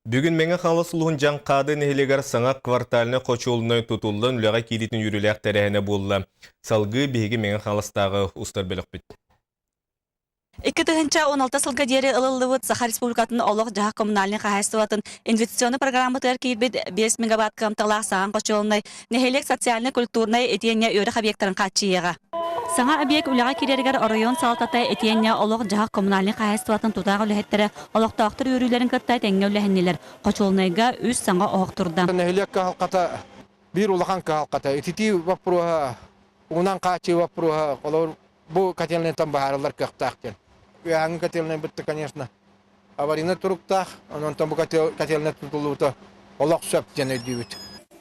Бүгүн Мэҥэ Хаҥалас улууһун Дьаҥхаады нэһилиэгэр саҥа квартальнай хочуолунай тутуллан үлэҕэ киириитин үөрүүлээх тэрээһинэ буолла. Салгыы биһиги Мэҥэ Хаҥаластааҕы устар бөлөхпүт. 2016 сылга диэри ылыллыбыт Саха Республикатын олох-дьаһах коммунальнай хаһаайыстыбатын инвестиционнай программатыгар киирбит 5 мегаватт кыамталаах саҥа хочуолунай нэһилиэк социальнай-культурнай итиэннэ үөрэх объектарын хааччыйыаҕа. Саҥа объект үлэҕэ киирэригэр оройуон салалтата итиэннэ олох-дьаһах коммунальнай хаһаайыстыбатын тутаах үлэһиттэрэ олохтоохтор үөрүүлэрин кытта тэҥҥэ үллэһиннилэр. Хочуолунайга үс саҥа оһох турда. Нэһилиэк кыһалҕата биир улахан кыһалҕата ититии боппуруоһа, уунан хааччыы боппуруоһа, холобур, бу котельнайтан быһаарыллар кыахтаах диэн. Үөһээҥҥи котельнайбыт конечно, аварийнай туруктаах, онтон бу котельнай тутуллубута олох сөп диэн өйдүүбүт.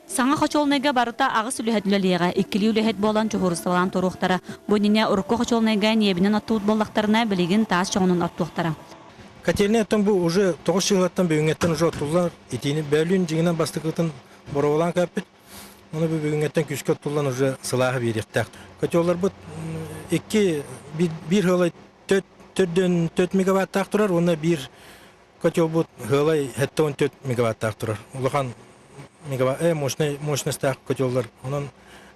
Саҥа хочуолунайга барыта аҕыс үлэһит үлэлиэҕэ, иккилии үлэһит буолан дьуһуурустубалаан туруохтара. Бу иннинэ урукку хочуолунайга ньиэбинэн оттуут буоллахтарына, билигин таас чоҕунан оттуохтара. Котельнай оттон бу уже тоҕус сыллартан бүгүҥҥэттэн уже оттуллар итиини бөөлүүн дьиҥинэн бастакытын боруобалаан көппүт. Ону бу бүгүҥҥэттэн күүскэ оттуллан уже сылааһы биэриэхтээх. Котелларбыт икки биир ыалай төрдөн 4 мегаваттаах турар уонна биир котелбут ыалай 74 мегаваттаах турар. Улахан мегаватт мощный мощностаах котеллар. Онон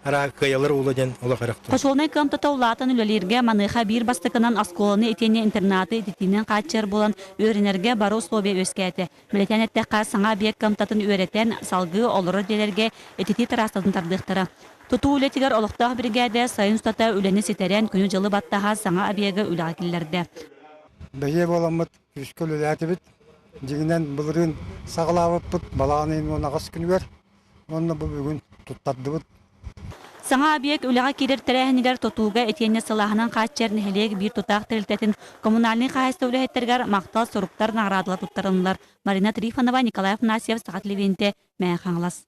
араа кыайалар уула диэн олох эрэх турар. Хочуолунай кыамтата улаатан үлэлииргэ маныаха биир бастакынан оскуоланы итиэннэ интернаты ититиинэн хааччыйар буолан үөрэнэргэ бары условия үөскээтэ. Бэлиэтээн эттэххэ, саҥа объект кыамтатын үөрэтэн, салгыы олорор дьиэлэргэ ититии тыраассатын тардыахтара. Тутуу үлэтигэр олохтоох биригээдэ сайын устата үлэни ситэрэн, күнү-дьылы баттаһа саҥа объегы үлэҕэ киллэрдэ. Бэһиэ буоламмыт күүскэ үлэлээтибит. Дьиҥинэн былырыын саҕалаабыппыт балаҕан ыйын 18 күнүгэр уонна бу бүгүн туттардыбыт. Саҥа объект үлэҕэ киирэр тэрээһинигэр тутууга итиэннэ сылааһынан хааччыйар нэһилиэк биир тутаах тэрилтэтин коммунальнай хаһаайыстыба үлэһиттэригэр махтал суруктар наҕараадалар туттарыллар. Марина Трифонова, Николай Афанасьев, Саха телевидениетэ, Мэҥэ Хаҥалас.